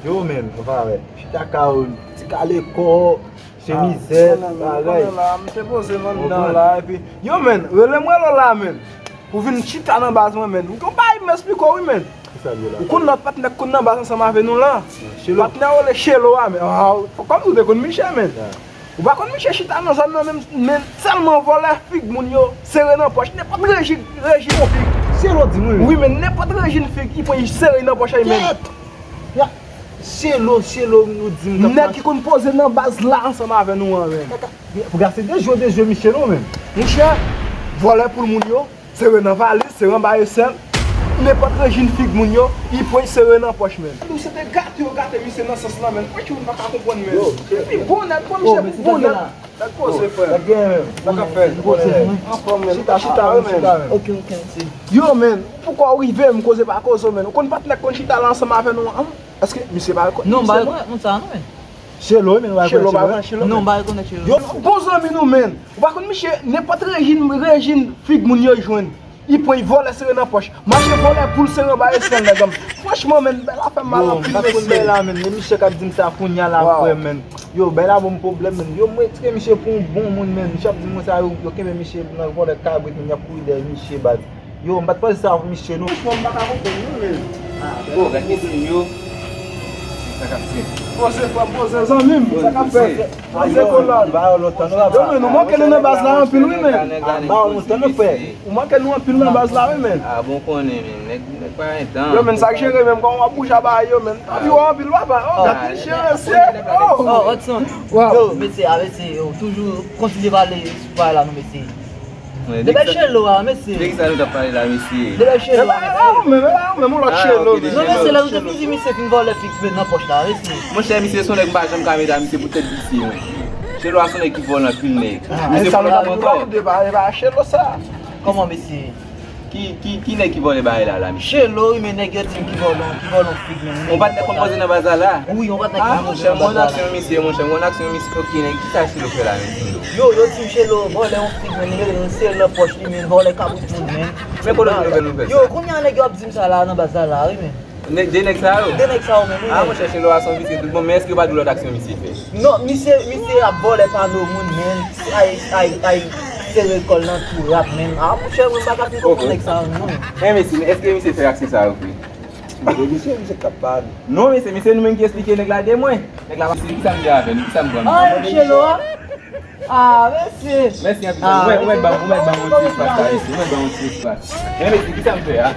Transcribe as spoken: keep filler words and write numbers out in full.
Yo, men, anfavè. Chita kay ou, ti kale kò, se mizè, bagay. Ou konnen la, m te poze m anndan la, epi, yo, men, rele m rele w la, men. Pou vin chita nan baz mwen, men. M gon bagay m esplike w, wi, men. Ou konn lòt patnè k konn nan baz ansanm avè nou lan? Patnè w rele Chelo a, men. Ah, kòmsi w te konn Michè, men. Ou pa konn Michè chita nan zòn nan, men, men tèlman vòlè fig moun yo sere nan pòch. Nenpòt rejim, rejim fig. Chelo di m, wi. Wi, men nenpòt rejim fig, li pran li sere nan pòch, men. Kèt! Ya, Chelo, Chelo, nou di m. Nèg ki konn poze nan baz la ansanm avè nou an, men. Pou gade de jwe, de jwe, Michè, non, men. Monchè, vòlè poul moun yo. Sere nan valiz, sere anba esèl. Nenpòt rejim fig moun yo, li pran li sere nan pòch, men. Ou se te gate yo gate misye nan sans lan, men. French, moun pa ka konprann, men. Li bon nèt, bon misye, bon nèt. Nèg poze, frè. Sa k ap fèt? Anfòm, men. Chita, chita, wi, men. Ok, ok. Yo, men, poukò w rive m koze pa koze, men? Ou konn patnè k konn chita la ansanm avè nou an? Èske misye pa rekonèt misye, non? Non, m pa rekonèt moun sa, non, men. Chelo, men, ou pa rekonèt Chelo? Non, m pa rekonèt Chelo. Yo, bon zanmi nou, men. Ou pa konn misye, nenpòt rejim, rejim fig moun yo jwenn. Li pran, li vòlè, sere nan pòch. Mache vòlè poul, sere anba esèl, nèg an. Franchman, men, bagay la fè m mal anpil, mesye. Yo, m pa konn bagay la, men. Men misye k ap di m sa kounye a la, frè, men. Yo, bagay la ban m pwoblèm, men. Yo, m retire misye pou yon bon moun, men. Misye ap di m konsa, yo, yo kenbe misye nan vòlè kabrit, men, y ap kouri dèyè misye, baz. Yo, m pa t panse sa pou misye, non. Franchman, m pa ka konprann, non, men. Ah, oh, gad mesye yo. Sa k ap fèt? Poze, frè m, poze, zanmi m. Sa k ap fèt? Poze, kolòn. Ba yo lontan, non, papa. Yo, men, nou manke nou nan baz la anpil, wi, men. Ah, ba yo lontan, non, frè. Ou manke nou anpil nan baz la, wi, men. Ah, bon, konnen, men. Nèg, nèg pa gen tan. Yo, men, sa k jere menm, kòman w ap bouje a bagay yo, men. Anpi w anpil, papa. Oh, gad mesye, mesye. Oh. Oh, Hudson. Yo, mesye, a, mesye, yo, toujou kontinye pale sou bagay la, non, mesye. De bèl Chelo a, mesye. De kisa nou t ap pale la, mesye? De bèl Chelo a, mesye. E pa ou menm, e pa ou menm, yon lòt Chelo. Non, mesye, lè nou te fin di misye fin vòlè fig men nan pòch la, mesye. Monchè, misye se yon nèg m pa janm ka mete a misye pou tèt visye, mwen. Chelo a se yon nèg ki vòlè anpil nèg. Misye pran lòt ankò. E pa, e pa Chelo sa. Kòman, mesye? Ki, ki, ki nèg ki vòlè bagay la, la, mesye? Chelo, wi, men nèg yo di m ki vòlè, ki vòlè yon fig, men. Yon patnè k konn poze nan baz la, la? Wi, yon patnè k konn poze nan baz la. Ah, monchè, m wè aksyon misye, monchè, m wè aksyon misye. Ok, nèg, kisa Chelo fè la, men? Yo, yo di m Chelo vòlè yon fig, men, li mete l sere nan pòch li, men, vòlè kabrit moun, men. Men kote w jwenn nouvèl, nouvèl sa? Yo, kounye a nèg yo ap di m sa la nan baz la, la, wi, men. Nèg, de nèg sa yo? De nèg sa yo menm, wi, men. Ah, monchè, Chelo a se yon visye tout bon, men èske yo pa di w lòt aksyon misye fè? Non, misye, misye ap vòlè pano moun, men. Ay, ay, ay, sere kò l nan tou rap, men. Ah, monchè, mwen pa ka fin konprann nèg sa yo, non. Men, mesye, men èske misye fè aksyon sa yo vre? Misye, misye k ap pale. Non, mesye, misye nou menm ki esplike nèg la de mwen. Nèg la, mesye, kisa m fè avè l? Kisa m pran? Ah, Chelo a? Ah, mesye. Mèsi anpil. Ou mèt ban, ou mèt ban yon ti espas la, mesye. Ou mèt ban yon ti espas. Men, mesye, kisa m fè a?